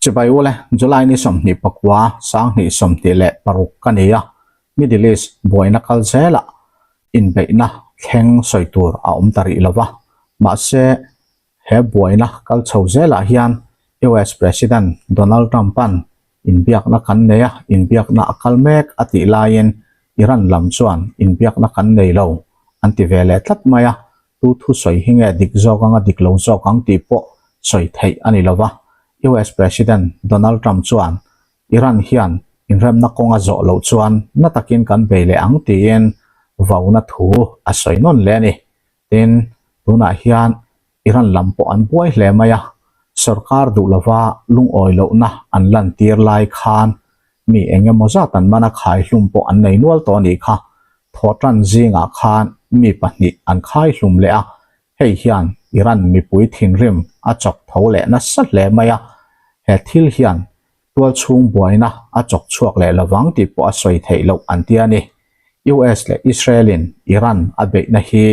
Chibai ule, July ni 29, 2026 ka ni a, Middle East buaina kal zelah inbeihna thleng sawi tur a awm ta rih lo va, mahse he buaina kal chho zelah hian US President Donald Trump-a'n inbiakna kan nei a, inbiakna a kal mek a tih laiin Iran lam chuan inbiakna kan nei lo an ti ve leh tlat mai a, Tu thusawi hi nge dik zawk anga dik lo zawk ang tih pawh sawi theih a ni lo va. US President Donald Trump chuan Iran hian inremna kawng a zawh loh chuan na takin kan bei leh ang tiin vauna thu a sawi nawn leh a ni. Tin, tunah hian Iran lam pawh an buai hle mai a, sorkar duh lova lungawi lohna an lantir lai khan mi eng emaw zat an man a khaihlum pawh an nei nual tawh a nih kha. Thawhtan zingah khan mi pahnih an khaihlum leh a, hei hian Iran mipui thinrim a chawk tho leh nasa hle mai a, he thil hian tualchhung buaina a chawk chhuak leh lovang tih pawh a sawi theih loh an ti a ni. US leh Israel-in Iran a beihna hi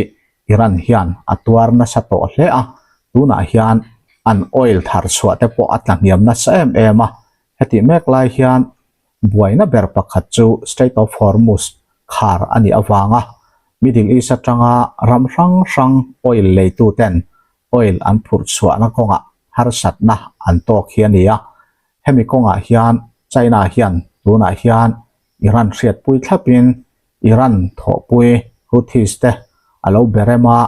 Iran hian a tuar nasa tawh hle a, tunah hian an oil thar chhuah te pawh a tla hniam nasa em em a, Hetih mek lai hian buaina ber pakhat chu Strait of Hormuz khar a nih avanga Middle East atanga ram hrang hrang oil leituten oil an phurh chhuahna kawngah harsatna an tawk hi a ni a. Hemi kawngah hian China hian tunah hian Iran hriatpui thlapin Iran thawhpui Houthis te a lo berem a,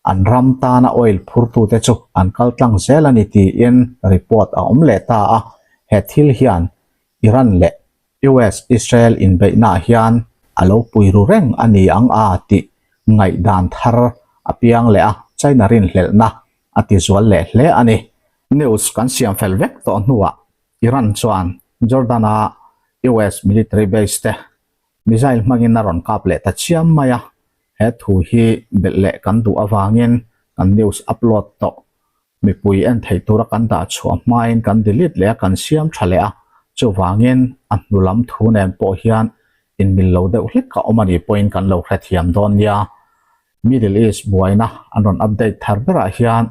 An ram tana oil phurtute chu an kal tlang zel a ni tiin report a awm leh ta a, he thil hian Iran leh US-Israel inbeihnaah hian a lo pui ru reng a ni ang a tih ngaihdan thar a piang leh a, China rinhlelhna a ti zual leh hle a ni. News kan siam fel vek tawh hnuah Iran chuan Jordan-a US military base te Missile hmangin a rawn kap leh ta chiam mai a, he thu hi belh leh kan duh avangin kan news upload tawh mipui en theih tura kan dah chhuah hmain kan delete leh a, kan siam tha leh a, chuvangin a hnu lam thu nen pawh hian inmil lo deuh hlek a awm a nih pawhin kan lo hrethiam dawn nia. Middle East buaina an rawn update thar berah hian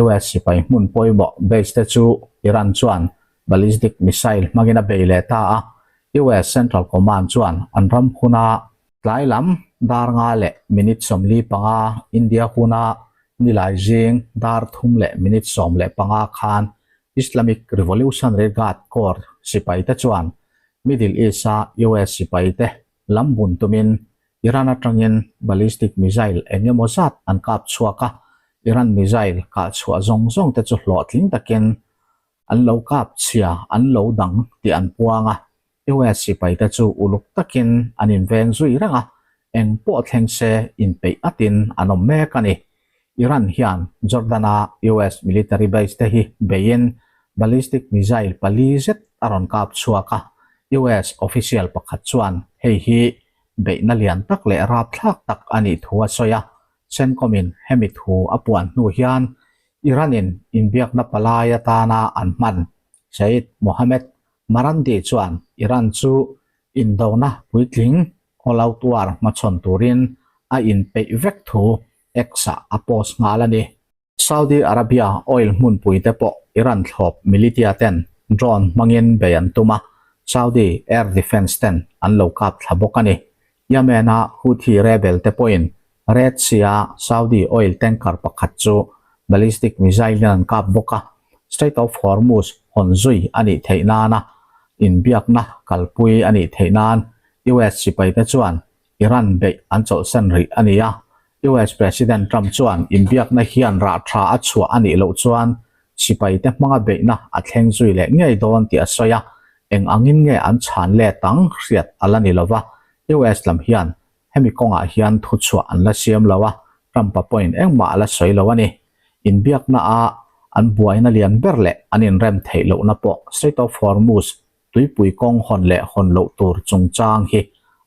US sipai hmun pawimawh base te chu Iran chuan ballistic missile hmangin a bei leh ta a, US Central Command chuan an ram huna tlai lam dar nga leh minute 45 India huna nilai zing dar thum leh minute 15 khan Islamic Revolutionary Guard Corps sipaite chuan Middle East-a US sipaite lam bun tumin Iran atangin ballistic missile eng emaw zat an kap chhuak a, Iran missile kah chhuah zawng zawng te chu hlawhtling takin An lo kap chhia, an lo dang tih an puang a, US sipaite chu uluk takin an inveng zui reng a, eng pawh thleng se inpeih atin an awm mek a ni. Iran hian Jordan-a US military base te hi beiin ballistic missile pali zet a rawn kap chhuak a, US official pakhat chuan hei hi beihna lian tak leh rapthlak tak a nih thu a sawi a, CENTCOM-in hemi thu a puan hnu hian Iran-in inbiakna palai atana an hman Saeed Mohammed Marandi chuan Iran chu indona puitling all-out war hmachhawn turin a inpeih vek thu X-ah a post nghal a ni. Saudi Arabia oil hmunpui te pawh Iran thlawp militia ten drone hmangin bei an tum a, Saudi air defence ten an lo kap thla bawk a ni. Yemen-a Houthi rebel te pawhin Red Sea-a Saudi oil tanker pakhat chu ballistic missile-in an kap bawk a, Strait of Hormuz hawn zui a nih theih nana inbiakna kalpui a nih theih nan US sipaite chuan Iran beih an chawlhsan rih a ni a. US President Trump chuan inbiakna hian rah tha a chhuah a nih loh chuan sipaite hmanga beihna a thleng zui leh ngei dawn tih a sawi a, eng angin nge an chhan let ang hriat a la ni lova, US lam hian Hemi kawngah hian thuchhuah an la siam lo a, Trump-a pawhin engmah a la sawi lo a ni. Inbiakna a an buaina lian ber leh an inrem theih lohna pawh Strait of Hormuz tuipui kawng hawn leh hawn loh tur chungchang hi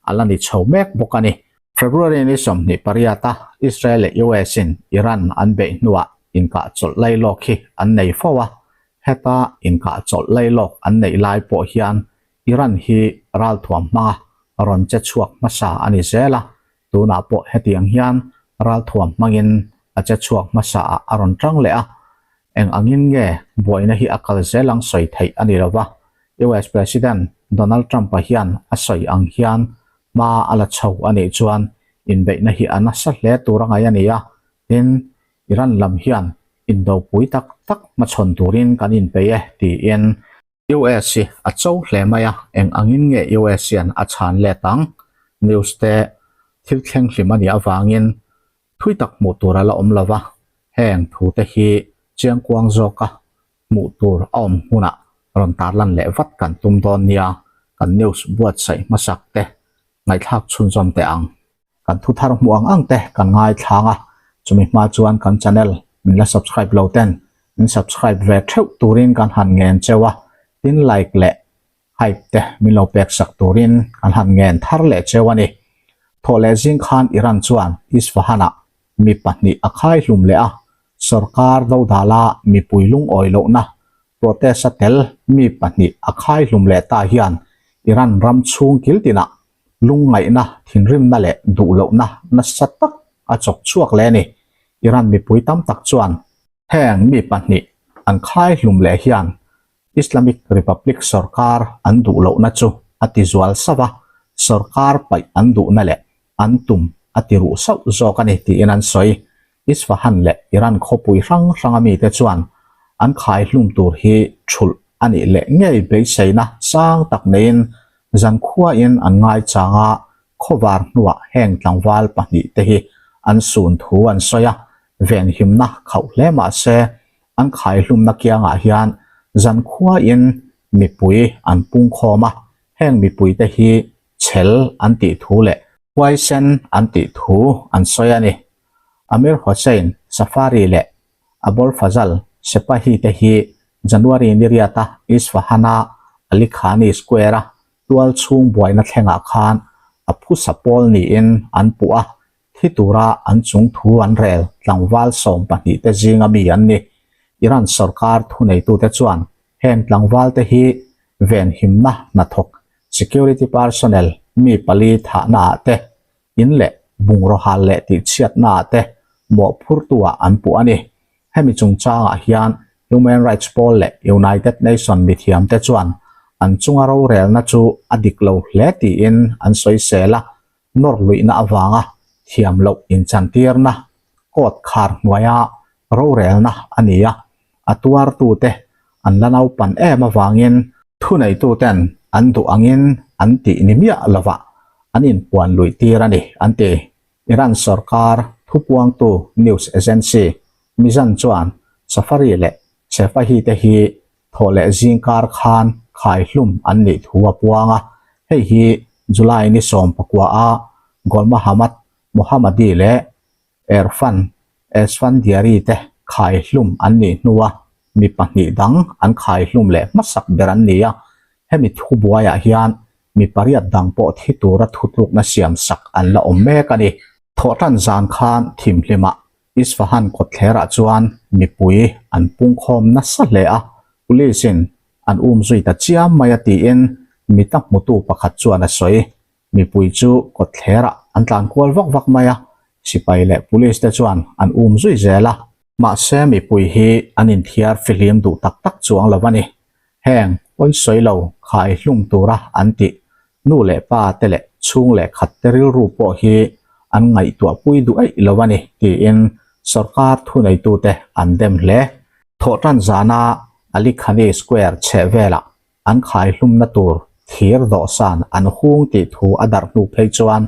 a la ni chho mek bawk a ni. February ni 28 a Israel leh US-in Iran an beih hnuah inkah chawlh lailawk hi an nei fo a, heta inkah chawlh lailawk an neih lai pawh hian Iran hi ralthuam hmanga rawn che chhuak hmasa a ni zel a, tunah pawh hetiang hian ralthuam hmangin a che chhuak hmasa ah a rawn tang leh a. Eng angin nge buaina hi a kal zel ang sawi theih a ni lo va, US President Donald Trump-a hian a sawi ang hian hma a la chho a nih chuan inbeihna hi a nasa hle tur a ngaih a ni a, tin, Iran lam hian indopui tak tak hmachhawn turin kan inpei e tiin US hi a cho hle mai a, eng angin nge US hian a chhan let ang? News te thil thleng hlim a nih avangin thui tak hmuh tur a la awm lo va, heng thu te hi chiangkuang zawka hmuh tur a awm hmunah rawn tarlan leh vat kan tum dawn nia, kan news buatsaih hmasak te ngaihthlak chhunzawm teh ang. Kan thu thar hmuh ang ang te kan ngaithlang a, chumi hma chuan kan channel min la subscribe lo ten min subscribe ve theuh turin kan han ngen cheu a, tin like leh hype te min lo pek sak turin kan han ngen thar leh cheu a ni. Thawh leh zing khan Iran chuan Isfahan-ah mi pahnih a khai hlum leh a, sorkar dodala mipui lungawi lohna protest-a tel mi pahnih a khai hlum leh ta hian Iran ram chhung kil tinah lungngaihna, thinrimna leh duhlohna nasa tak a chawk chhuak leh a ni. Iran mipui tam tak chuan heng mi pahnih an khai hlum leh hian Islamic Republic sorkar an duhlohna chu a ti zual sauh a, sorkar paih an duhna leh an tum a ti ruh sauh zawk a ni tiin an sawi. Isfahan leh Iran khawpui hrang hranga mite chuan an khai hlum tur hi thulh a nih leh ngei beiseina sang tak neiin zankhuain an ngaichang a, khawvar hnuah heng tlangval pahnih te hi an sun thu an sawi a, venhimna khauh hle mah se an khai hlumna kiangah hian zankhuain mipui an pungkhawm a, heng mipuite hi chhel an tih thu leh huaisen an tih thu an sawi a ni. Amir Hossein Safari leh Abolfazal Sepahi te hi January ni riata Isfahan-a Ali Khani Square-a tual chhung buaina thlengah khan a phusa pawl niin an puh a, thi tura an chung thu an rel tlangval 12 te zinga mi an ni. Iran sorkar thuneitute chuan heng tlangval te hi venhimna hnathawk security personnel mi pali thahna ah te in leh bungraw hal leh tihchhiatna ah te mawhphurtu ah an puh a ni. Hemi chungchangah hian Human Rights pawl leh United Nation mithiam te chuan an chunga rorelna chu a dik lo hle tiin an sawisel a, nawr luihna avanga thiam loh inchantirna court khar hnuaia rorelna a ni a, a tuartute an la naupan em avangin thuneituten an duh angin an tih ni miah lovah an inpuan luih tir a ni, an ti. Iran sorkar thupuangtu news agency Mizan chuan Safari leh Sefahi te hi thawh leh zingkar khan khaihlum an nih thu a puang a, hei hi July ni 19 a Golmahamad Mohammadi leh Erfan Esfandiari te khaihlum an nih hnua mi pahnih dang an khaihlum leh hmasak ber an ni a, hemi thubuaiah hian mi pariat dang pawh thi tura thutlukna siam sak an la awm mek a ni. Thawhtan zan khan thimhlimah Isfahan kawtthlerah chuan mipui an pungkhawm nasa hle a, police in an um zui ta chiam mai a tiin mita hmutu pakhat chuan a sawi. Mipui chu kawtthlerah an tlan kual vak vak mai a, sipai leh police te chuan an um zui zel a. Mahse mipui hi an inthiar fihlim duh tak tak chuang lo a ni. Heng pawisawi lo khai hlum tura an tih nu leh pa te leh chhung leh khat te rilru pawh hi an ngaihtuah pui duh eih lo a ni tiin sorkar thuneitute an dem hle. Thawhtan zana Ali Khani Square chheh velah an khai hlumna tur thir dawhsan an hung tih thu a darh hnu phei chuan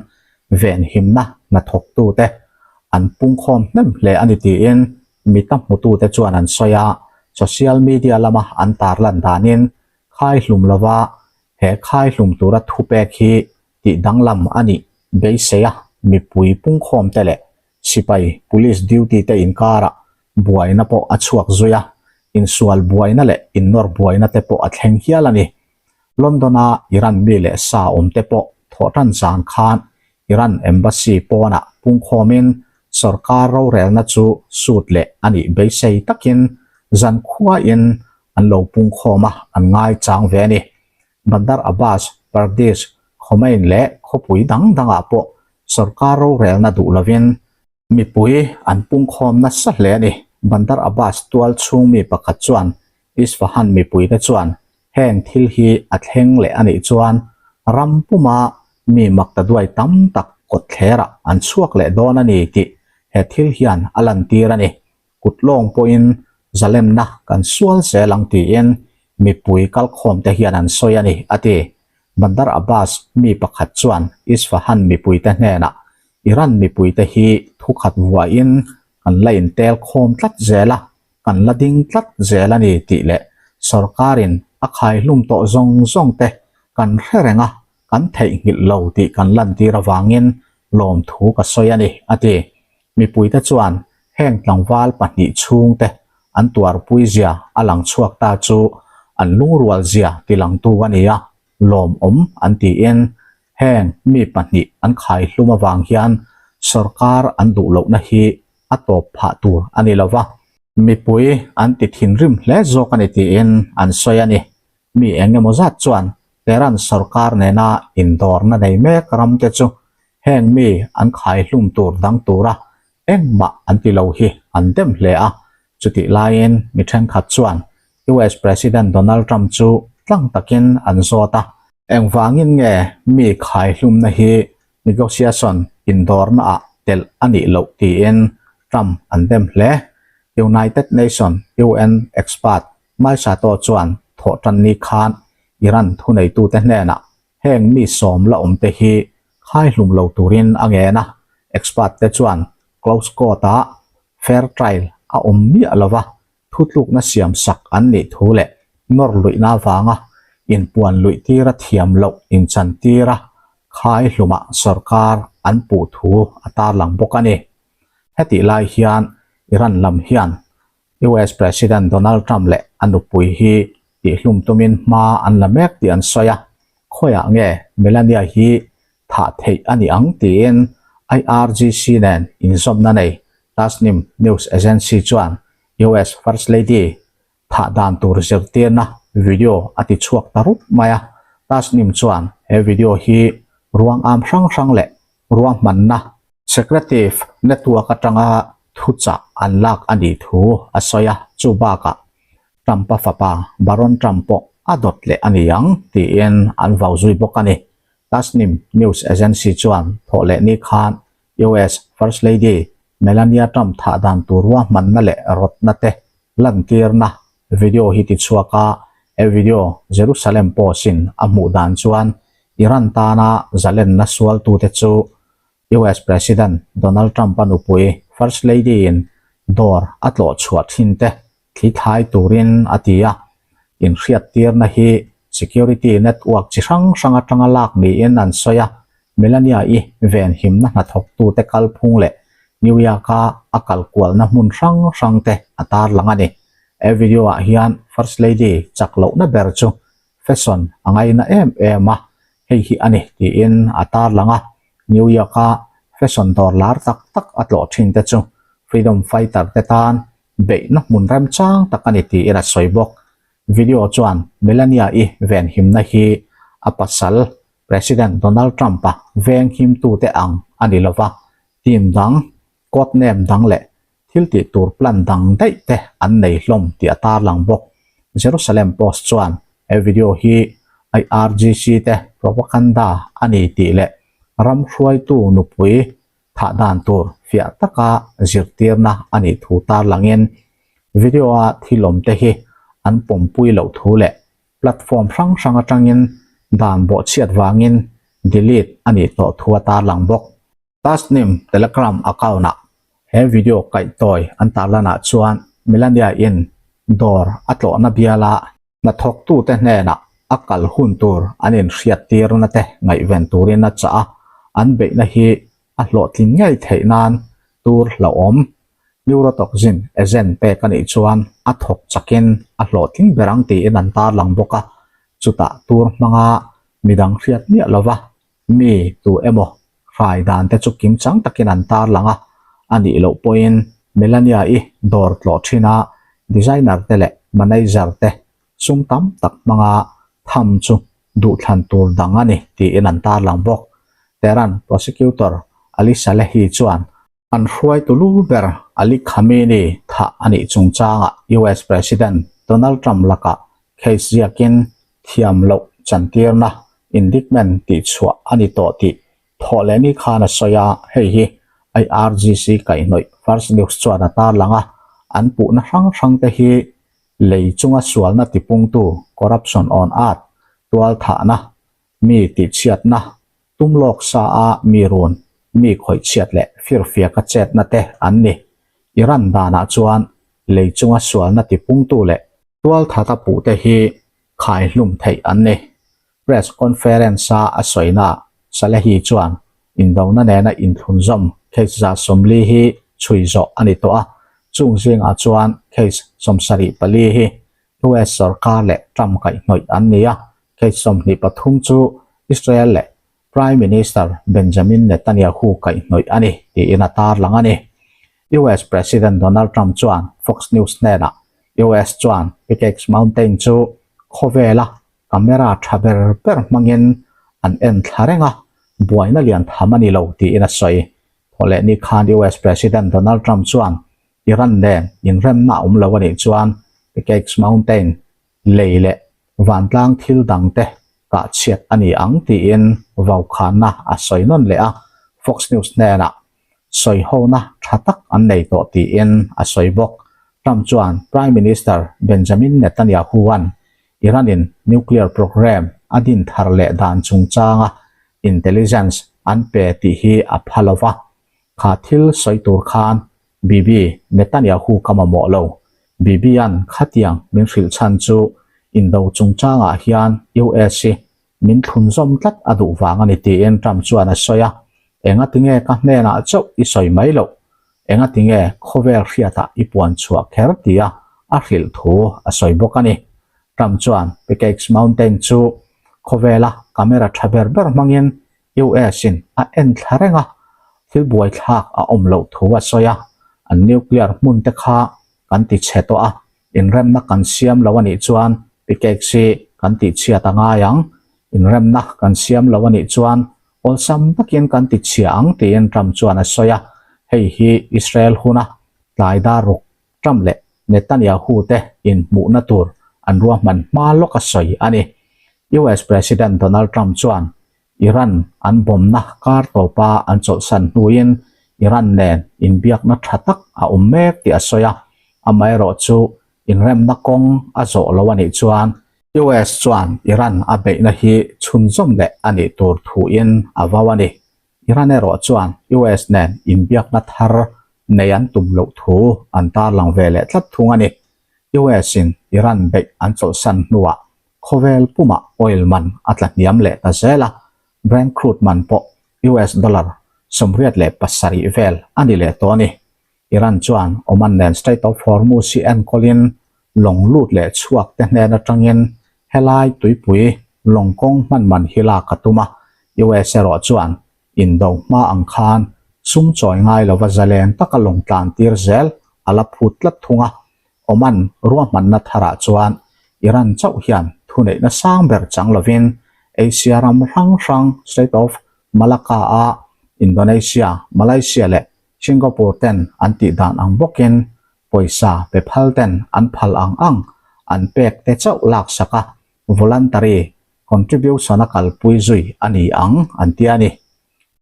venhimna hnathawktute an pungkhawm hnem hle a ni tiin mita hmutute chuan an sawi a, social media lama an tarlan danin khai hlum lova he khai hlum tura thupek hi tih danglam a nih beisei a, mipui pungkhawmte leh sipai police duty te inkarah buaina pawh a chhuak zui a, insual buaina leh innawr buaina te pawh a thleng hial a ni. London-a Iran mi leh sa awmte pawh thawhtan zan khan Iran Embassy pawnah pungkhawmin sorkar rorelna chu sut leh a nih beisei takin zankhuain an lo pungkhawm a, an ngaichang ve a ni. Bandar Abbas, Pardis, Khomein leh khawpui dang dangah pawh sorkar rorelna duh lovin mipui an pungkhawm nasa hle a ni. Bandar Abbas tual chhung mi pakhat chuan Isfahan mipuite chuan heng thil hi a thleng leh a nih chuan ram puma mi maktaduai tam tak kawtthlerah an chhuak leh dawn a ni tih he thil hian a lantir a ni. Kut lawng pawhin zalenna kan sual zel ang tiin mipui kalkhawmte hian an sawi a ni, a ti. Bandar Abbas mi pakhat chuan Isfahan mipuite hnenah Iran mipuite hi thukhat vuahin kan la intel khawm tlat zel a, kan la ding tlat zel a ni tih leh sorkarin a khaihlum tawh zawng zawng te kan hre reng a, kan theihnghilh lo tih kan lantir avangin lawmthu ka sawi a ni, a ti. Mipuite chuan heng tlangval pahnih chhungte an tuarpui zia a lang chhuak ta chu an lungrual zia tilangtu a ni a, lawmawm an tiin heng mi pahnih an khaihlum avang hian sorkar an duh lohna hi a tawp phah tur a ni lo va, mipui an ti thinrim hle zawk a ni tiin an sawi a ni. Mi eng emaw zat chuan Tehran sorkar nena indawrna nei mek ramte chu heng mi an khaihlum tur dang tura engmah an ti lo hi an dem hle a, chutih laiin mi thenkhat chuan US President Donald Trump chu tlang takin an zawt a. Engvangin nge mi khaihlumna hi negotiation indawrna ah telh a nih loh tiin Trump an dem hle. United Nation, UN, expert Mai Sato chuan thawhtanni khan Iran thuneitute hnenah heng mi sawm la awmte hi khaihlum lo turin a ngen a, expert te chuan close court ah fair trial a awm miah lova thutlukna siam sak an nih thu leh nawr luihna avanga inpuan luih tira thiam loh inchan tira khaihlumah sorkar an puh thu a tarlang bawk a ni. Hetih lai hian Iran lam hian US President Donald Trump leh a nupui hi tihhlum tumin hma an la mek tih an sawi a, khawiah nge Melania hi thah theih a ni ang tiin IRGC nen inzawmna nei Tasnim News Agency chuan US First Lady thah dan tur zirtirna video a ti chhuak ta rup mai a, Tasnim chuan he video hi ruang am hrang hrang leh ruahmanna Secretive network atanga thuchah an lak a nih thu a sawi a, chu bakah Trump-a fapa Baron Trump pawh a dawt leh a ni ang tiin an vau zui bawk a ni. Tasnim News Agency chuan thawhlehni khan US First Lady Melania Trump thah dan tur ruahmanna leh rawtna te lantirna video hi tichhuak a, he video Jerusalem Post-in a hmuh dan chuan Iran tana zalenna sualtute chu US President Donald Trump-a nupui First Lady-in dawr a tlawh chhuah thin te thli thlai turin a ti a, inhriattirna hi security network chi hrang hrang atanga lak niin an sawi a, Melania-i venhimna hnathawktute kalphung leh New York-a a kal kualna hmun hrang hrang te a tarlang a ni. He video-ah hian First Lady chak lohna ber chu fashion a ngaina em em a, hei hi a ni tiin a tarlang a, New York-a fashion dawr lar tak tak a tlawh thin te chu freedom fighter te tan beihna hmun remchang tak a ni tiin a sawi bawk. Video chuan Melania-i venhimna hi a pasal President Donald Trump-a venghimtute ang a ni lova, team dang, code name dang leh thil tih tur plan dang daih te an nei hlawm tih a tarlang bawk. Jerusalem Post chuan he video hi IRGC te propaganda a ni tih leh ram hruaitu nupui thah dan tur fiah taka zirtirna a nih thu tarlangin video-a thil awm te hi an pawmpui loh thu leh platform hrang hrang atangin dan bawhchhiat vangin delete a nih tawh thu a tarlang bawk. Tasnim Telegram account-ah he video kaihtawi an tarlanah chuan Melania-in dawr a tlawhna biala hnathawktute hnenah a kal hun tur an inhriattirna te ngaihven turin a chah a, an beihna hi a hlawhtling ngei theih nan tur hlauhawm neurotoxin agent pek a nih chuan a thawk chakin a hlawhtling ber ang tiin an tarlang bawk a, chutah tur hmanga midang hriat miah lova Mi tu emaw hrai dan te chu kim chang takin an tarlang a, a nih loh pawhin Melania-i dawr tlawh thin a, designer te leh manager te sum tam tak hmanga tham chu duhthlan tur dang a ni tiin an tarlang bawk. Tehran prosecutor Ali Salehi chuan, An hruaitu lu ber Ali Khamenei thah a nih chungchangah US President Donald Trump lakah case ziakin thiam loh chantirna indictment tihchhuah a ni tawh tih thawh leh ni khan a sawi a, hei hi IRGC kaihhnawih Fars News chuan a tarlang a, an puhna hrang hrang te hi lei chunga sualna tipungtu corruption on earth tualthahna mi tihchhiatna tum lawk sa a mi run mi khawihchhiat leh firfiaka chetna te an ni. Iran danah chuan lei chunga sualna tipungtu leh tualthata puhte hi khaihlum theih an ni. Press conference-a a sawinaah Salehi chuan indona nena inthlunzawm case 140 hi chhui zawh a ni tawh a, chung zingah chuan case 74 hi US sorkar leh Trump kaihhnawih an ni a, case 23 chu Israel leh Prime Minister Benjamin Netanyahu kaihhnawih a ni tiin a tarlang a ni. US President Donald Trump chuan Fox News hnenah US chuan Pickaxe Mountain chu khawvela camera tha ber ber hmangin an en thla reng a, buaina lian tham a ni lo tiin a sawi. Thawhlehni khan US President Donald Trump chuan Iran nen inremna a awm lo a nih chuan Pickaxe Mountain lei leh vantlang thil dangte kah chhiat a ni ang tiin vaukhanna a sawi nawn leh a, Fox News hnenah sawihona tha tak an nei tawh tiin a sawi bawk. Trump chuan Prime Minister Benjamin Netanyahu-a'n Iran-in nuclear programme a din thar leh dan chungchanga intelligence an pe tih hi a pha lo va, kha thil sawi tur khan Bibi, Netanyahu ka mamawh lo. Bibi-a'n khatiang min hrilh chhan chu indo chungchangah hian US hi min thlunzawm tlat a duh vang a ni tiin Trump chuan a sawi a, Engatinge ka hnenah chauh i sawi mai loh? Engatinge khawvel hriatah i puan chhuah kher tia a hrilh thu a sawi bawk a ni. Trump chuan Pickaxe Mountain chu khawvela camera tha ber ber hmangin US in a en thla reng a, thil buaithlak a awm loh thu a sawi a, an nuclear hmun te kha kan ti chhe tawh a, inremna kan siam lo a nih chuan Pickaxe hi kan tih chhiat a ngai ang, inremna kan siam lo a nih chuan awlsam takin kan ti chhia ang tiin Trump chuan a sawi a, hei hi Israel huna tlai dar ruk Trump leh Netanyahu te inhmuhna tur an ruahman hma lawk a sawi a ni. US President Donald Trump chuan Iran an bomna kar tawpa an chawlhsan hnuin Iran nen inbiakna tha tak a awm mek tih a sawi a, amaherawhchu inremna kawng a zawh lo a nih chuan US chuan Iran a beihna hi chhunzawm leh a nih tur thuin a vau a ni. Iran erawh chuan US nen inbiakna thar nei an tum loh thu an tarlang ve leh tlat thung a ni. US in Iran beih an chawlhsan hnuah khawvel pumah oil man a tla hniam leh ta zel a, Brent crude man pawh US dollar 87 vel a ni leh tawh a ni. Iran chuan Oman nen Strait of Hormuz hi enkawlin lawng lut leh chhuak te hnen atangin helai tuipui lawng kawng hman man hi lak a tum a, US erawh chuan indo hma ang khan sum chawi ngai lova zalen taka lawng tlan tir zel a la phut tlat thung a. Oman ruahmanna tharah chuan Iran chauh hian thuneihna sang ber chang lovin Asia ram hrang hrang Strait of Malacca-a Indonesia, Malaysia leh Singapore ten an tih dan ang bawkin pawisa pe phal ten an phal ang ang an pek te chauh laksak a, voluntary contribution a kalpui zui a ni ang an ti a ni.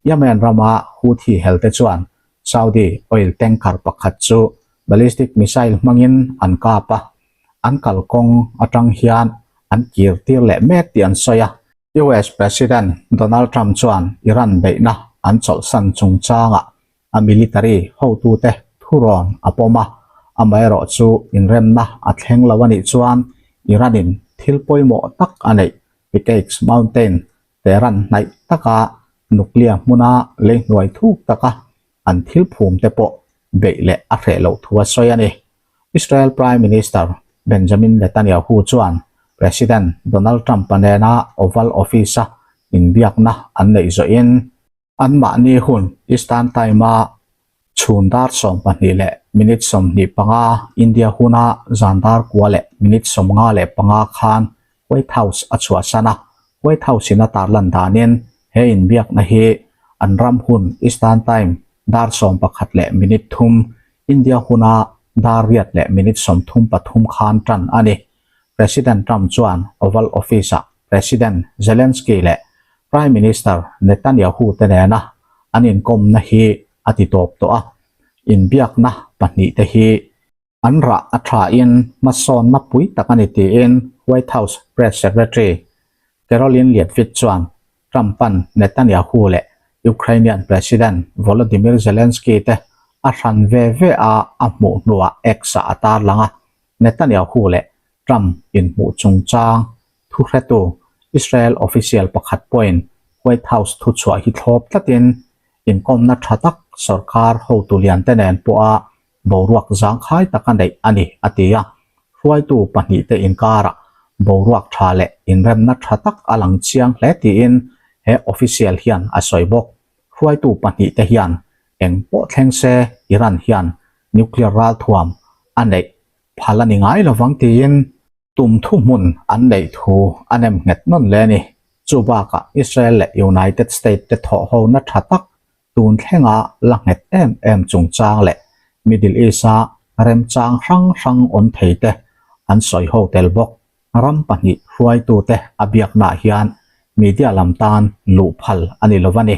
Yemen rama Houthi helte chuan Saudi oil tanker pakhat chu ballistic missile hmangin an kap a, an kalkawng atang hian an kir tir leh mek tih an sawi a. US President Donald Trump chuan Iran beihna an chawlhsan chungchangah a military hotute thurawn a pawm a, amaherawhchu inremna a thleng lo a nih chuan Iran-in thil pawimawh tak a neih Pickaxe Mountain Tehran hnaih taka nuclear hmuna leihnuai thuk taka an thil phum te pawh beih leh a hreh loh thu a sawi a ni. Israel Prime Minister Benjamin Netanyahu chuan President Donald Trump-a nena Oval Office-a inbiakna an neih zawhin, Anmahni hun Eastern Time-a chhun dar 12 leh minute 25, India huna zan dar 9 leh minute 55 khan White House a chhuahsan a. White House-in a tarlan danin he inbiakna hi an ram hun Eastern Time dar 11 leh minute 3, India huna Dar riat leh minute 33 khan tan a ni. President Trump chuan Oval Office-ah President Zelensky leh Prime Minister Netanyahu te nena an inkawmna hi a ti tawp tawh a, inbiakna pahnihte hi an rah a thain hmasawnna pui tak a ni tiin White House Press Secretary Karoline Leavitt chuan Trump-a'n Netanyahu leh Ukrainian President Volodymyr Zelensky te a hran ve ve a a hmuh hnuah X-ah a tarlang a, Netanyahu leh Trump inhmuh chungchang thuhretu Israel official pakhat pawhin White House thuchhuah hi thlawp tlatin inkawmna tha tak sorkar hotu liante nen pawha boruak zangkhai taka neih a ni, a ti a. Hruaitu pahnihte inkarah boruak tha leh inremna tha tak a lang chiang hle tiin he official hian a sawi bawk. Hruaitu pahnihte hian eng pawh thleng se Iran hian nuclear ralthuam a neih phal a ni ngai lovang tiin tum thuhmun an neih thu a nem nghet nawn hle a ni. Chu bakah Israel leh United State te thawhhona tha tak tun thlenga la nghet em em chungchang leh Middle East-a remchang hrang hrang awm thei te an sawi ho tel bawk. Ram pahnih hruaitute a biaknaah hian media lam tan luh phal a ni lo a ni.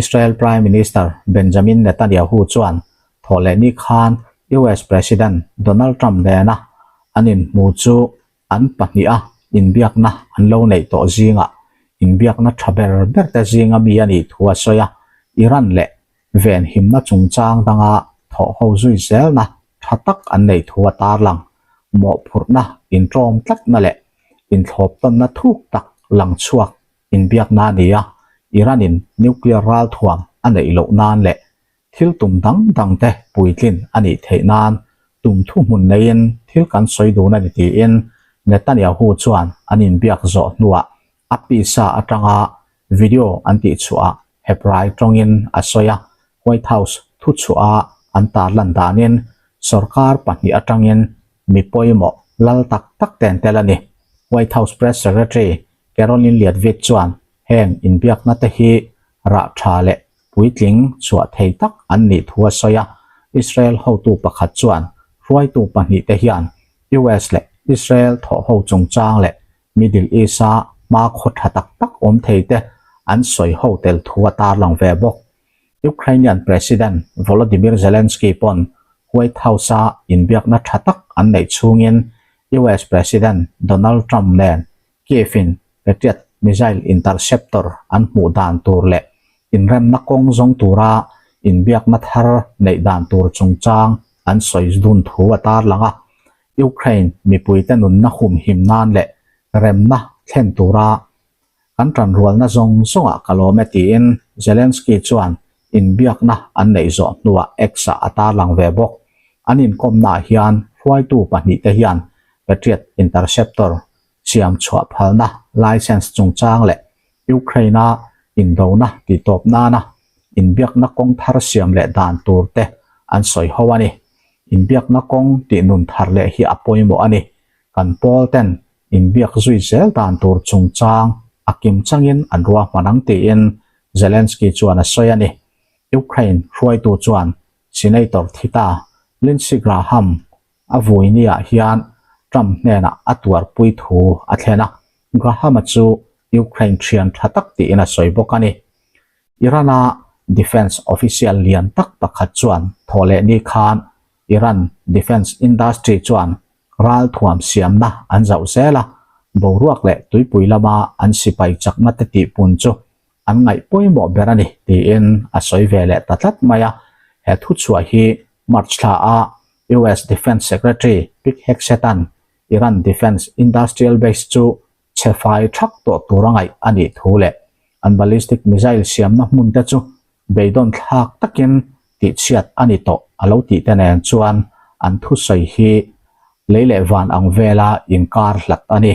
Israel Prime Minister Benjamin Netanyahu chuan thawhlehni khan US President Donald Trump nena an inhmu chu an pahniha inbiakna an lo neih tawh zingah inbiakna tha ber ber te zinga mi a nih thu a sawi a, Iran leh venhimna chungchang danga thawh ho zui zelna tha tak an neih thu a tarlang. Mawhphurhna inṭawm tlatna leh inthlawptawnna thuk tak lang chhuak inbiakna a ni a, Iran-in nuclear ralthuam a neih loh nan leh Thil tum dang dang te puitlin a nih theih nan tum thuhmun neiin thil kan sawi dun a ni tiin Netanyahu chuan an inbiak zawh hnuah a pisa atanga video an tihchhuah Hebrai tawngin a sawi a, White House thuchhuah a an tarlan danin sorkar pahnih atangin mi pawimawh lal tak tak te an tel a ni. White House Press Secretary Karoline Leavitt chuan heng inbiakna te hi rah tha leh puitling chhuah thei tak an nih thu a sawi a, Israel hotu pakhat chuan hruaitu pahnihte hian US leh Israel thawhho chungchang leh Middle East-a hmakhaw tha tak tak awm theite an sawi ho tel thu a tarlang ve bawk. Ukrainian President Volodymyr Zelensky pawn White House-a inbiakna tha tak an neih chhungin US President Donald Trump nen Kiev-in Patriot missile interceptor an hmuh dan tur leh inremna kawng zawng tura inbiakna thar neih dan tur chungchang an sawi dun thu a tarlang a. Ukraine mipuite nunna humhim nan leh remna thlen tura kan tanrualna zawng zawngah ka lawm e tiin Zelensky chuan inbiakna an neih zawh hnuah X-ah a tarlang ve bawk. An inkawmnaah hian hruaitu pahnihte hian Patriot interceptor siam chhuah phalna license chungchang leh Ukraine-a indona tihtawp nana inbiakna kawng thar siam leh dan tur te an sawi ho a ni. Inbiakna kawng tih nun thar leh hi a pawimawh a ni. Kan pawl ten inbiak zui zel dan tur chungchang a kim changin an ruahman ang tiin Zelensky chuan a sawi a ni. Ukraine hruaitu chuan Senator Thita Lindsey Graham A vuiniah hian Trump hnenah a tuarpui thu a thlen a, Graham-a chu Ukraine thian tha tak tiin a sawi bawk a ni. Iran-a defence official lian tak pakhat chuan thawhlehni khan Iran defence industry chuan ralthuam siamna an zauh zel a, boruak leh tuipui lama an sipai chakna te tihpun chu an ngaih pawimawh ber a ni tiin a sawi ve leh ta tlat mai a. He thuchhuah hi March thla a US Defence Secretary Pete Hegseth-a'n Iran defence industrial base chu chhe fai thak tawh tur a ngaih a nih thu leh an ballistic missile siamna hmun te chu beidawn thlak takin tihchhiat a ni tawh a lo tih te nen chuan an thusawi hi lei leh van ang vela inkar hlat a ni.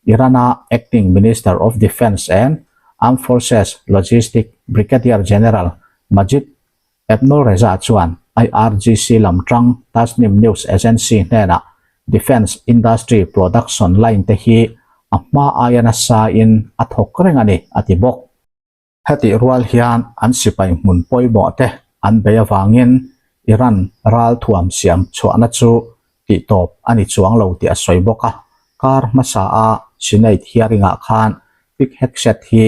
Iran-a Acting Minister of Defence and Armed Forces Logistics Brigadier General Majid Ebnolreza chuan IRGC lam tang Tasnim News Agency hnenah Defence Industry Production Line te hi a hma aia nasa in a thawk reng a ni, a ti bawk. Hetih rual hian an sipai hmun pawimawh te an bei avangin Iran ralthuam siam chhuahna chu tihtawp a ni chuang lo tih a sawi bawk a. Kar hmasa a Senate hearing ah khan Pete Hegseth hi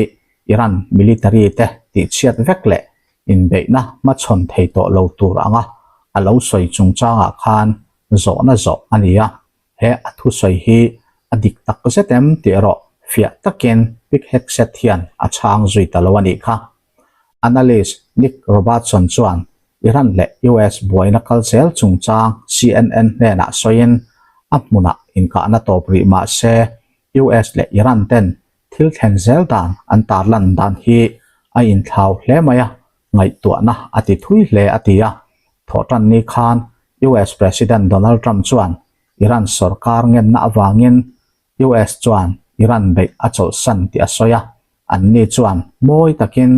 Iran military te tihchhiat vek leh inbeihna hmachhawn thei tawh lo tur anga a lo sawi chungchangah khan zawhna zawh a ni a. He a thusawi hi a dik tak zet em tih erawh fiah takin Pete Hegseth hian a chhang zui ta lo a nih kha. Analyst Nick Robertson chuan Iran leh US buaina kal zel chungchang CNN hnenah sawiin a hmunah inkahna tawp rih mah se US leh Iran ten thil thlen zel dan an tarlan dan hi a inthlau hle mai a, ngaihtuahna a ti thui hle a ti a. Thawhtanni khan US President Donald Trump chuan Iran sorkar ngenna avangin US chuan Iran beih a chawlhsan tih a sawi a, anni chuan mawi takin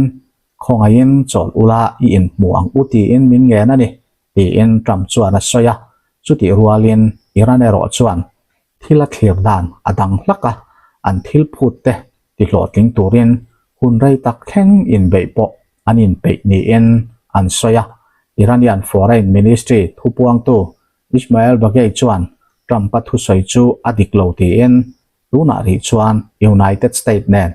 khawngaihin chawl ula i inhmu ang u tiin min ngen a ni, tiin Trump chuan a sawi a. Chutih rualin Iran erawh chuan thil a thlir dan a dang hlak a, an thil phut te tihlawhtling turin hun rei tak thleng inbeih pawh an inpeih niin an sawi a. Iranian Foreign Ministry thupuangtu Ismail Baghaei chuan Trump-a thusawi chu a dik lo tiin tunah rih chuan United State nen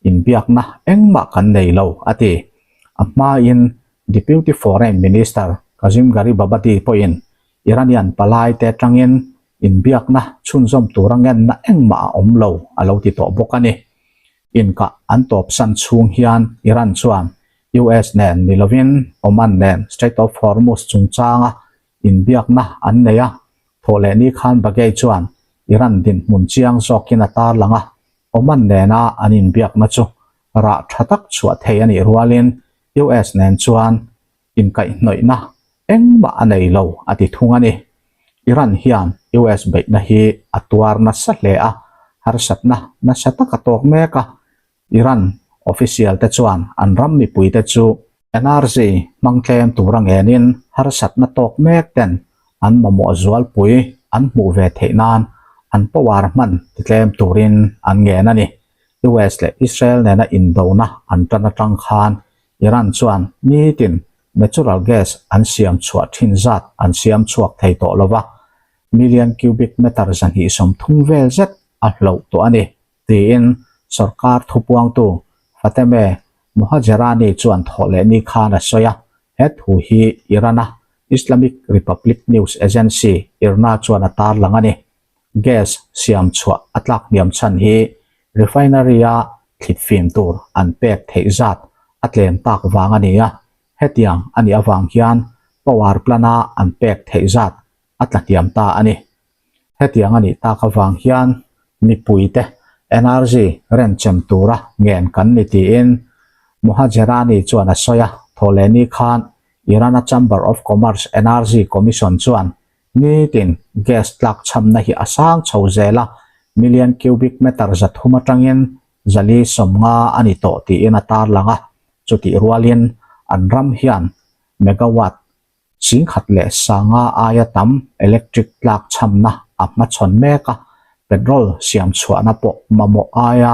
inbiakna engmah kan nei lo a ti. A hmain Deputy Foreign Minister Kazim Gharibabadi pawhin Iranian palaite atangin inbiakna chhunzawm tura ngenna engmah a awm lo a lo ti tawh bawk a ni. Inkah an tawpsan chhung hian Iran chuan US nen ni lovin Oman nen Strait of Hormuz chungchanga Inbiakna an nei a, thawhlehni khan Baghaei chuan Iran dinhmun chiang zawkin a tarlang a, Oman nena an inbiakna chu rah tha tak chhuah thei a nih rualin US nen chuan inkaihhnawihna engmah a nei lo a ti thung a ni. Iran hian US beihna hi a tuar nasa hle a, harsatna nasa tak a tawk mek a, Iran official te chuan an ram mipuite chu energy hmang tlem tura ngenin harsatna tawk mek ten an mamawh zualpui an hmuh ve theih nan an power hman ti tlem turin an ngen a ni. US leh Israel nena indona an tan atang khan Iran chuan nitin natural gas an siam chhuah thin zat an siam chhuak thei tawh lova, million cubic meter 230 vel zet a hloh tawh a ni. tiin sorkar thupuangtu Fatemeh Mohajerani chuan thawhlehni khan a sawi a, he thu hi Iran-a Islamic Republic News Agency, IRNA, chuan a tarlang a ni. Gas siam chhuah a tlak hniam chhan hi refinery-a thlit fim tur an pek theih zat a tlem tak vang a ni a, hetiang a nih avang hian power plant-a an pek theih zat a tla hniam ta a ni. Hetiang a nih tak avang hian mipuite energy renchem tura ngen kan ni tiin Mohajerani chuan a sawi a, thawhlehni khan Iran-a Chamber of Commerce Energy Commission chuan nitin gas tlakchhamna hi a sang chho zel a, million cubic meter 300 atangin 450 a ni tawh tiin a tarlang a, chutih rualin an ram hian megawatt 10,500 aia tam electric tlak chhamna a hmachhawn mek a, petrol siam chhuahna pawh mamawh aia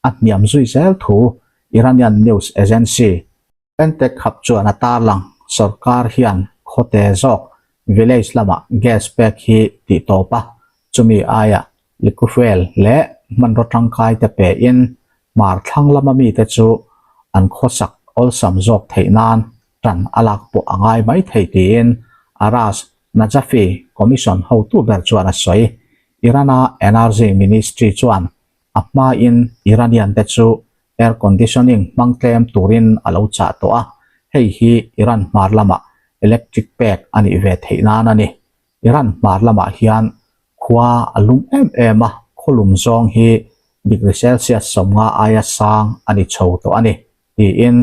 a hniam zui zel thu Iranian news agency Pentec Hub chuan a tarlang. Sorkar hian khawte zawk village lamah gas pek hi tih tawp a, chumi aia liquefuel leh hmanraw tangkai te pein hmar thlang lama mite chu an khawsak awlsam zawk theih nan tan a lak pawh a ngai mai thei tiin Aras Najafi Commission hotu ber chuan a sawi. Iran-a Energy Ministry chuan a hmain Iranian te chu air conditioning hmang tlem turin a lo chah tawh a, hei hi Iran hmar lamah electric pek a nih ve theih nan a ni. Iran hmar lamah hian khua a lum em em a, khawlum zawng hi degree Celsius 50 aia sang a ni chho tawh a ni. tiin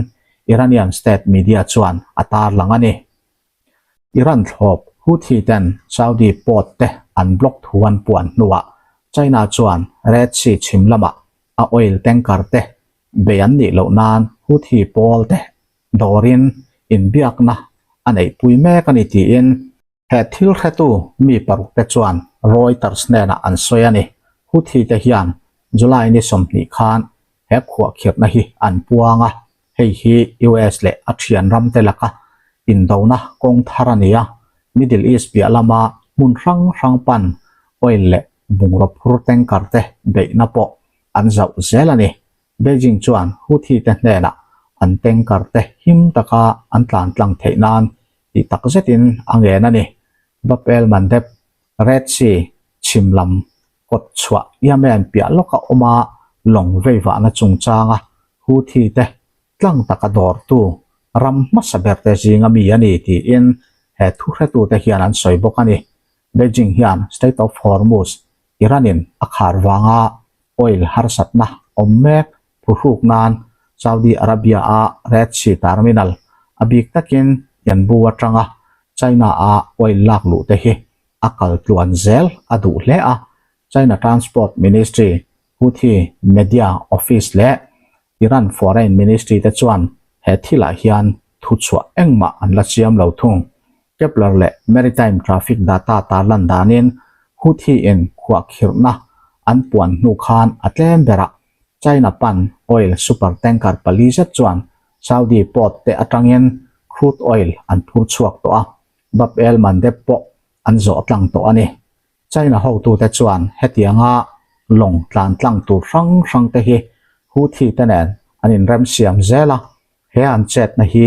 Iranian state media chuan a tarlang a ni. Iran thlawp Houthi ten Saudi port te an block thu an puan hnuah China chuan Red Sea chhim lamah a oil tanker te bei an nih loh nan Houthi pawl te dawrin inbiakna a neihpui mek a ni tiin He thil hretu mi paruk te chuan Reuters hnenah an sawi a ni. Houthi te hian July ni 20 khan he khuahkhirhna hi an puang a, hei hi US leh a thian ram te laka Indona kawng thar a ni a, Middle East piah lama hmun hrang hrang pan oil leh bungraw phur tanker te beihna pawh an zauh zel a ni. Beijing chuan Houthi te hnenah an tanker te him taka an tlan tlang theih nan tih tak zetin a ngen a ni. Bab el Mandeb, Red Sea, chhim lam kawt chhuah Yemen piah lawka awma lawng veivahna chungchanga Houthi te tlang taka dawrtu ram hmasa berte zinga mi a ni tiin he thuhretute hian an sawi bawk a ni. Beijing hian Strait of Hormuz, Iran-in a khar vanga oil harsatna awm mek phuhruk nan Saudi Arabia-a Red Sea terminal a bik takin Yanbu atanga China-a oil lak luh te hi a kal tluan zel a duh hle a, China Transport Ministry, Houthi Media Office leh Iran Foreign Ministry te chuan he thilah hian thuchhuah engmah an la siam lo thung. Kepler leh Maritime Traffic Data tarlan danin Houthi-in khuahkhirhna an puan hnu khan a tlem berah China pan oil super tanker pali zet chuan Saudi port te atangin crude oil an phur chhuak tawh a, Bab el Mandeb pawh an zawh tlang tawh a ni. China hotute chuan hetianga lawng tlan tlang tur hrang hrang te hi Houthi te nen an inremsiam zel a, he an chetna hi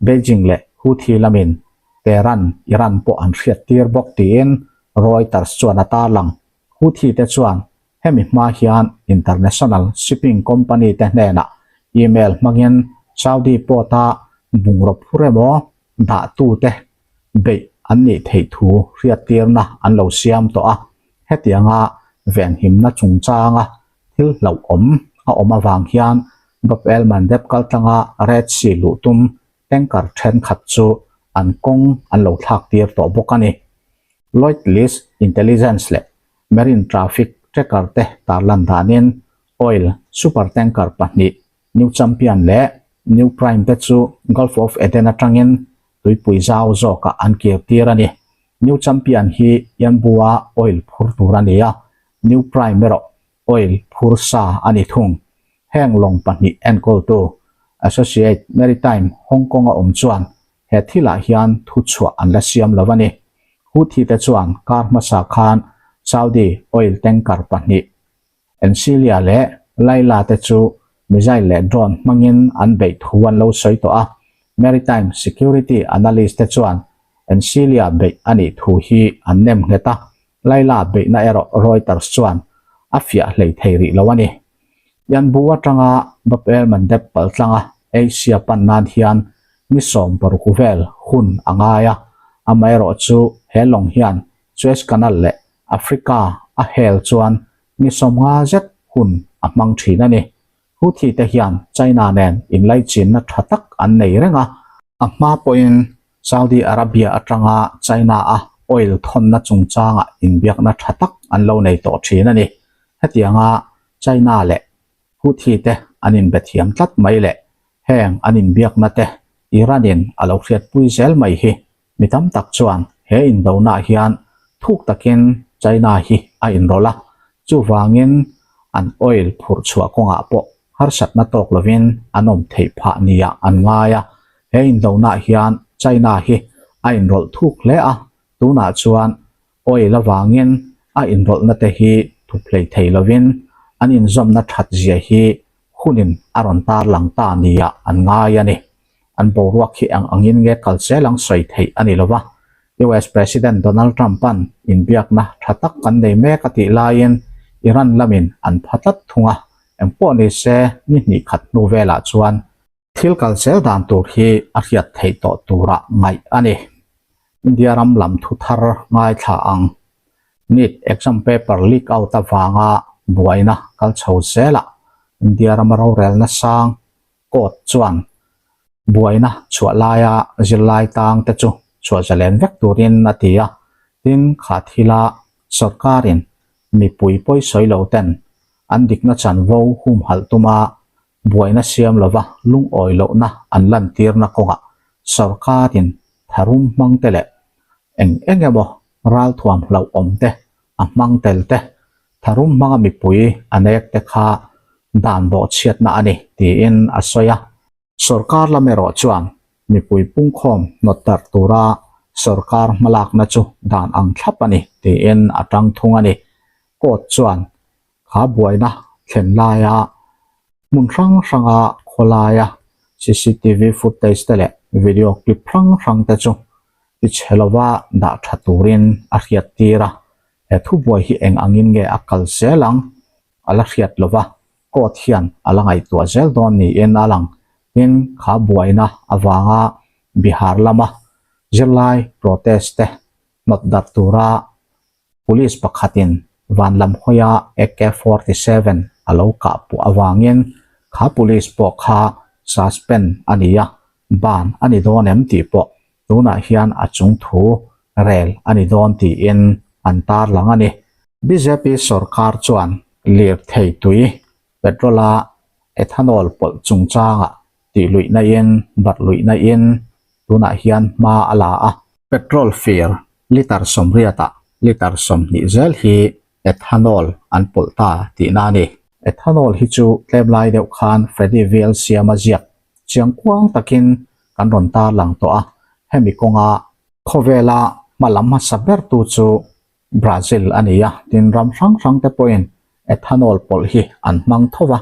Beijing leh Houthi lamin Tehran, Iran pawh an hriattir bawk tiin Reuters chuan a tarlang. Houthi te chuan hemi hma hian international shipping company te hnenah email hmangin Saudi port-a bungraw phur emaw dahtute beih an nih theih thu hriattirna an lo siam tawh a, hetianga venhimna chungchanga thil hlauhawm a awm avang hian Bab el Mandeb kaltlanga Red Sea luh tum tanker thenkhat chu an kawng an lo thlak tir tawh bawk a ni. Lloyd List Intelligence leh Marine Traffic Tracker te tarlan danin oil super tanker pahnih New Champion leh New Prime te chu Gulf of Aden atangin tuipui zau zawkah an kir tir a ni. New Champion hi Yanbu-a oil phur tur a ni a, New Prime erawh oil phur sa a ni thung. Heng lawng pahnih enkawltu Associate Maritime Hong Kong-a awm chuan he thilah hian thuchhuah an la siam lo a ni. Houthi te chuan kar hmasa khan Saudi oil tanker pahnih Encelia leh Laila te chu missile leh drone hmangin an beih thu an lo sawi tawh a, Maritime Security Analyst te chuan Encelia beih a nih thu hi an nem nghet a, Laila beihna erawh Reuters chuan a fiah hlei thei rih lo a ni. Yanbu atanga Bab el Mandeb paltlanga Asia pan nan hian ni 16 vel hun a ngai a, amaherawhchu he lawng hian Suez Canal leh Africa a hel chuan ni 50 zet hun a hmang thin a ni. Houthi te hian China nen inlaichinna tha tak an nei reng a, a hma pawhin Saudi Arabia atanga China a oil thawnna chungchangah inbiakna tha tak an lo nei tawh thin a ni. Hetianga China leh Houthi te an inbe thiam tlat mai leh heng an inbiakna te Iran in a lo hriatpui zel mai hi Mi tam tak chuan he indonaah hian thuk takin China hi a inrawlh a, chuvangin an oil phurh chhuah kawngah pawh harsatna tawk lovin an awm theih phah nia an ngai a. He indonaah hian China hi a inrawlh thuk hle a, tunah chuan oil avangin a inrawlhna te hi thup hlei thei lovin an inzawmna that zia hi hunin a rawn tarlang ta nia an ngai a ni. An boruak hi eng angin nge kal zel ang sawi theih a ni lo va. US President Donald Trump-a'n inbiakna tha tak kan nei mek a tih laiin Iran lamin an pha tlat thung a, engpawh ni se ni hnih khat hnu velah chuan thil kal zel dan tur hi a hriat theih tawh turah ngaih a ni. India ram lam thu thar ngaithla ang NEET exam paper leak out avanga buaina kal chho zelah India rama rorelna sang Court chuan buaina chhuah laia zirlai tang te chu chhuah zalen vek turin a ti a, tin kha thila sorkarin mipui pawisawi lo ten an dikna chanvo humhalh tuma buaina siam lova lungawi lohna an lantirna kawngah sorkarin tharum hmang te leh eng eng emaw ralthuam hlauhawm te a hmang tel te Tharum hmanga mipui a nek te kha dan bawhchhiatna a ni, tiin a sawi a. Sorkar lam erawh chuan Mipui pungkhawm hnawt darh tura sorkar hmalakna chu dan ang thlap a ni tiin a tang thung a ni. Court chuan kha buaina thlen laia hmun hrang hranga khawlaia cctv footage te leh video clip hrang hrang te chu tichhe lova dah tha turin a hriat tir a. He thubuai hi eng angin nge a kal zel ang a la hriat lova court hian a la ngaihtuah zel dawn niin a lang. Tin, kha buaina avanga Bihar lama zirlai protest te hnawt darh tura police pakhatin van lam hawia AK 47 a lo kah puah avangin kha police pawh kha suspend a ni a, ban a ni dawn em tih pawh tunah hian a chung thu rel a ni dawn tiin an tarlang a ni. Bjp sorkar chuan lirthei tui petrol-a ethanol pawlh chungchangah tihluihna in barhluihna in tunah hian hma a la a. Petrol fir litre sawmriatah litre 20 zel hi ethanol an pawlh ta tihna a ni. Ethanol hi chu tlem lai deuh khan Freddy Veal siama ziak chiang kuang takin kan rawn tarlang tawh a, hemi kawnga khawvela hma lam hmasa bertu chu Brazil a ni a, tin ram hrang hrang te pawhin ethanol pawlh hi an hmang tho va,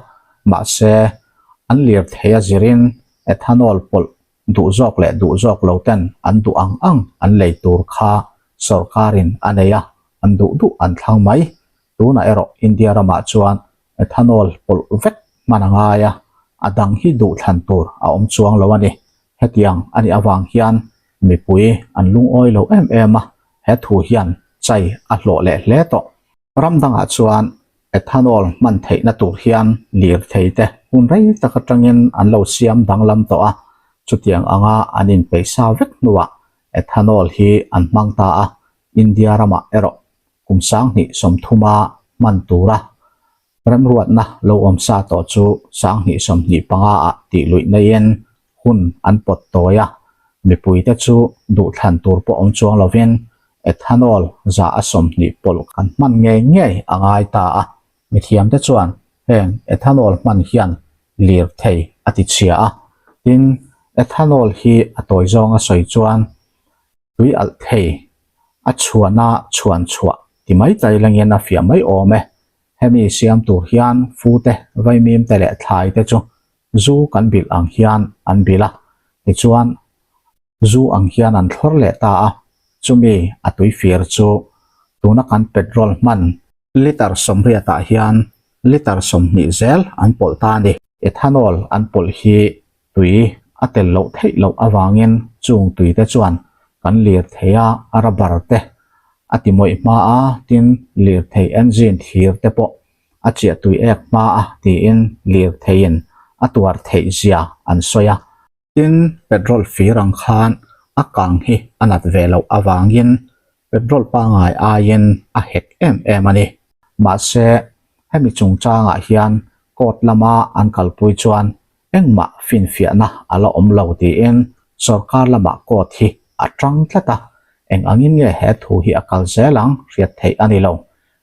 mahse an lirthei a zirin ethanol pawlh duh zawk leh duh zawk lo ten an duh ang ang an lei tur kha sorkarin a nei a, an duh duh an thlang mai. Tunah erawh India ramah chuan ethanol pawlh vek hman a ngai a, a dang hi duh thlan tur a awm chuang lo a ni. Hetiang a nih avang hian mipui an lungawi lo em em a, he thu hian chai a hlawh leh hle tawh. Ram dangah chuan ethanol hman theihna tur hian lirthei te hun rei tak atangin an lo siam danglam tawh a, chutiang anga an inpeih sa vek hnuah ethanol hi an hmang ta a, India ramah erawh kum 2030 hman tura remruatna lo awm sa tawh chu 2025 ah tih luih naiin hun an pawt tawi a, mipuite chu duhthlan tur pawh awm chuang lovin ethanol 20% pawlh kan hman ngei ngei a ngai ta a. Mithiamte chuan heng ethanol hman hian lirthei a ti chhia a, tin ethanol hi a tawi zawnga sawi chuan tui alh thei a chhuana chhuan chhuah ti mai tai langin a fiah mai awm e. Hemi siam tur hian fute, vaimim te leh thlai te chu zu kan bilh ang hian an bilh a, tichuan zu ang hian an thlawr leh ta a, chumi a tui fir chu tuna kan petrol hman litre 80 ah hian litre 20 zel an pawlh ta a ni. Ethanol an pawlh hi tui a tel loh theih loh avangin chung tui te chuan kan lirthei a rubber te a ti mawih hma a, tin lirthei engine thir te pawh a chiah tui ek hma a tiin lirtheiin a tuar theih zia an sawi a. Tin, petrol fir ang khan a kang hi a nat ve loh avangin petrol pangngai aiin a hek em em a ni. Mahse, hemi chungchangah hian court lama an kalpui chuan engmah finfiahna a la awm lo tiin sorkar lamah court hi a tang tlat a, eng angin nge he thu hi a kal zel ang hriat theih a ni lo.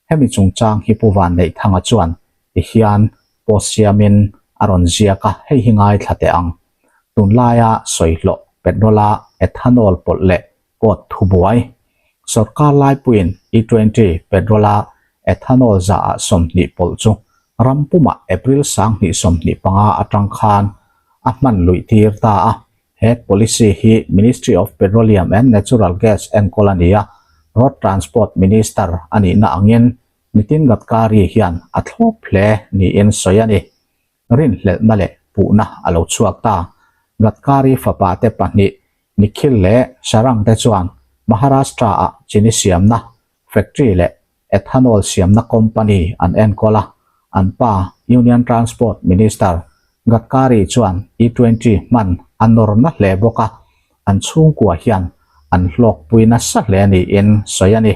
Hemi chungchang hi Pu Vanneihthanga chuan tihian post siamin a rawn ziak a, hei hi ngaithla teh ang. Tunlaia sawihlawh petrol-a ethanol pawlh leh court thubuai. Sorkar laipuiin E twenty petrol-a ethanol 20% pawlh chu ram pumah April 2025 atang khan a hman luih tir ta a. He policy hi Ministry of Petroleum and Natural Gas enkawl a ni a, Road Transport Minister a nihna angin Nitin Gadkari hian a thlawp hle niin sawi a ni. Rinhlelhna leh puhna a lo chhuak ta. Gadkari fapa te pahnih Nikhil leh Sarang te chuan Maharashtra-ah chini siamna factory leh ethanol siamna company an enkawl a, an pa Union Transport Minister Gadkari chuan E twenty hman a nawr na hle bawk a, an chhungkua hian an hlawkpui nasa hle niin sawi a ni.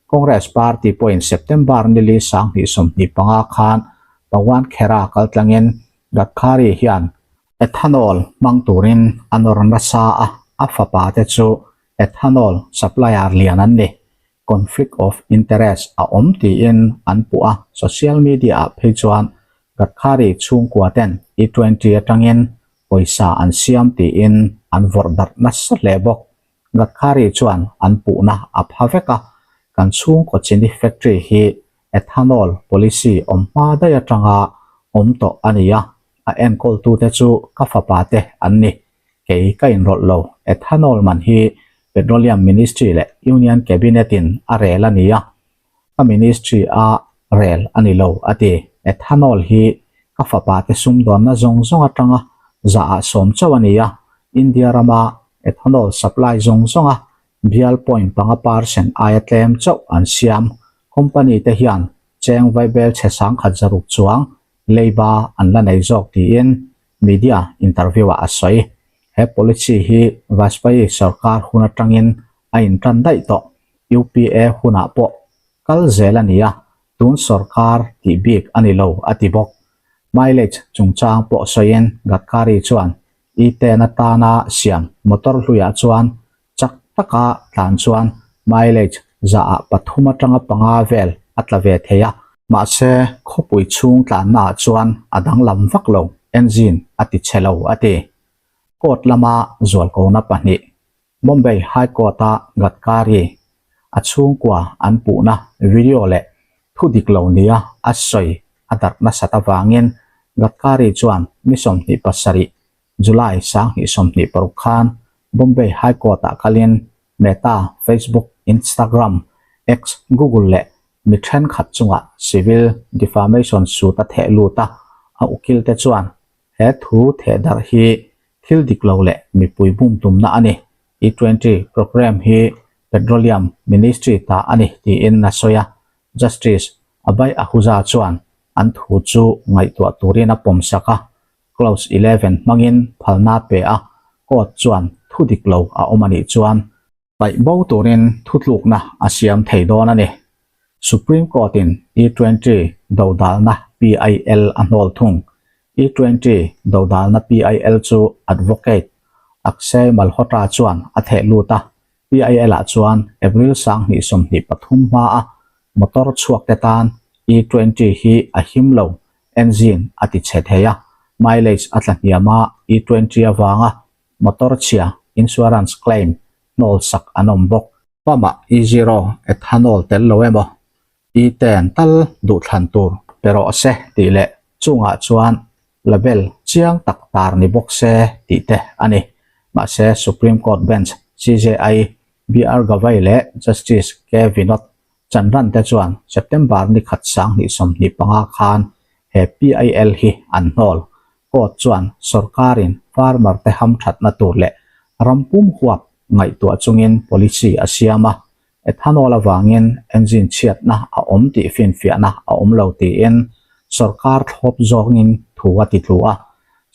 Congress party pawhin September nili 2025 khan Pawan Khera kaltlangin Gadkari hian ethanol hmang turin a nawr nasa a, a fapa te chu ethanol supplier lian an ni. Conflict of interest a awm tiin an puh a, social media ah phei chuan Gadkari chhungkua ten E twenty atangin pawisa an siam tiin. an vawrh darh nasa hle bawk. Gadkari chuan an puhna a pha vek a, kan chhungkaw chini factory hi ethanol policy awm hma daih atanga awm tawh a ni a, a enkawltute chu ka fapa te an ni. Kei ka inrawlh lo, ethanol man hi Petroleum Ministry leh Union Cabinet in a rel a ni a, ka ministry a rel a ni lo a ti. Ethanol hi ka fapa te sumdawnna zawng zawng atanga zaah sawm chauh a ni a, India rama ethanol supply zawng zawnga bial point panga percent aia tlem chauh an siam. Company te hian cheng vaibel chhe sangkhat zaruk chuang leiba an la nei zawk tiin media interview ah a sawi. He policy hi Vajpayee sorkar hun atangin a intan daih tawh. UPA hunah pawh kal zel a ni a, tun sorkar tih bik a ni lo a ti bawk. Mileage chungchang pawh sawiin Gadkari chuan E-ten atana siam motor hluiah chuan chak taka tlan chuan mileage zaah pathum atanga panga vel a tla ve thei a, mahse khawpui chhung tlannaah chuan a danglam vak lo, engine a ti chhe lo a ti. Court lama zualkona pahnih Bombay High Court-a Gadkari a chhungkua an puhna video leh thu dik lo nia a sawi a darh nasat avangin Gadkari chuan ni 27 July 2026 khan Bombay High Court-ah kalin Meta, Facebook, Instagram, X, Google leh mi thenkhat chungah civil defamation suit a theh lut a, a ukilte chuan he thu theh darh hi Thil dik lo leh mipui bum tumna a ni. E twenty programme hi Petroleum Ministry ta a ni tiin a sawi a. Justice Abhay Ahuja chuan an thu chu ngaihtuah turin a pawmsak a, Clause 11 hmangin phalna pe a, court chuan thu dik lo a awm a nih chuan, Paih bo turin thutlukna a siam thei dawn a ni. Supreme Court-in E twenty dodalna PIL a hnawl thung. E twenty dodalna PIL chu Advocate Akshay Malhotra chuan a theh lut a, PIL-ah chuan April 2023 hmaa motor chhuakte tan E twenty hi a him lo, engine a ti chhe thei a, mileage a tla hniam a, E twenty avanga Motor chhia insurance claim hnawl sak an awm bawk. Pump-ah E zero ethanol tel lo emaw E ten tal duhthlan tur pe rawh se tih leh chungah chuan label chiang tak tar ni bawk se tih te a ni. Mahse Supreme Court Bench CJI BR Gavai leh Justice K Vinod Chandran te chuan September ni khat 2025 khan he PIL hi an hnawl. Court chuan sorkarin farmer te hamthatna tur leh ram pum huap ngaihtuah chungin policy a siam a, ethanol avangin engine chhiatna a awm tih finfiahna a awm lo tiin sorkar thlawp zawngin thu a ti tlu a.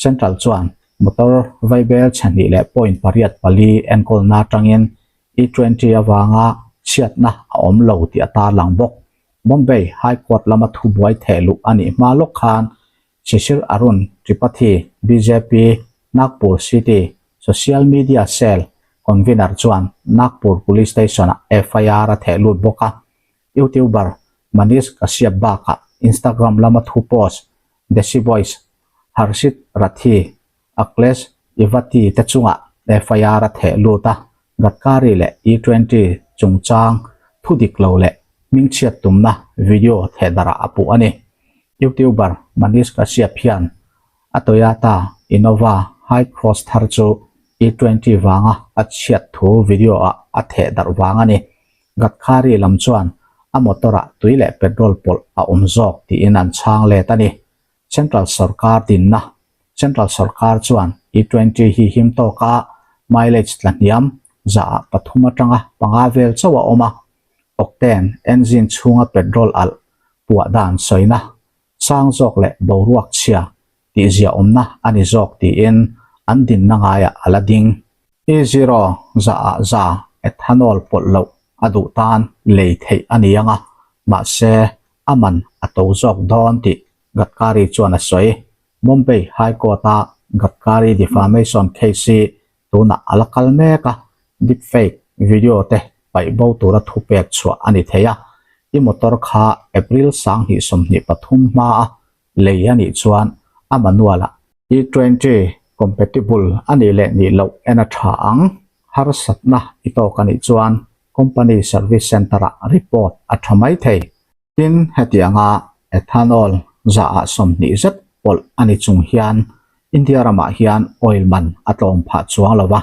Central chuan motor vaibel chhehnih leh point pariat pali enkawlna atangin E twenty avanga chhiatna a awm lo tih a tarlang bawk. Bombay High Court lama thubuai theh luh a nih hma lawk khan Shishir Arun Tripathi, bjp, Nagpur City Social Media Cell Convener chuan Nagpur Police Station-ah FIR a theh lut bawk a. YouTuber Manish Kashyap bakah Instagram lama thu post Desi Voice, Harshit Rathi, Aklesh Ivati te chungah FIR a theh lut a, Gadkari leh E twenty chungchang thu dik lo leh hmingchhiat tumna video thehdarah a puh a ni. YouTuber Manish Kashyap hian a Toyota Innova Hycross thar chu E twenty vanga a chhiat thu video ah a thehdarh vang a ni. Gadkari lam chuan a motor ah tui leh petrol pawlh a awm zawk tiin an chhang let a ni. Central sorkar dinna Central sorkar chuan E twenty hi him tawka mileage tla hniam zaah pathum atanga panga vel chauh a awm a, octane engine chhunga petrol alh puah dan sawina sang zawk leh boruak chhia tih ziaawmna a ni zawk tiin an dinna ngaiah a la ding. E zero zaah za ethanol pawlh loh a duh tan lei theih a ni ang a, mahse a man a to zawk dawn tih Gadkari chuan a sawi. Bombay High Court-a Gadkari defamation case hi tunah a la kal mek a, deepfake video te paih bo tura thupek chhuah a ni thei a. I motor kha April 2023 hmaa lei a nih chuan a manual-ah E twenty. Compatible a nih leh nih loh en a tha ang. Harsatna i tawk a nih chuan company service centre ah report a tha mai thei. Tin, hetianga ethanol zaah 20 zet pawlh a ni chung hian India ramah hian oil man a tlawm phah chuang lo va,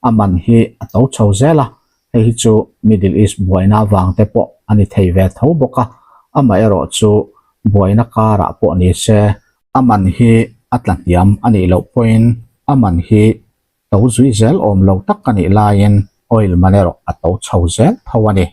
a man hi a to chho zel a, hei hi chu Middle East buaina vang te pawh a ni thei ve tho bawk a, amaherawh chu buaina karah pawh ni se a man hi a tla hniam a nih loh pawhin a man hi to zui zel awm lo tak a nih laiin oil man erawh a to chho zel tho a ni.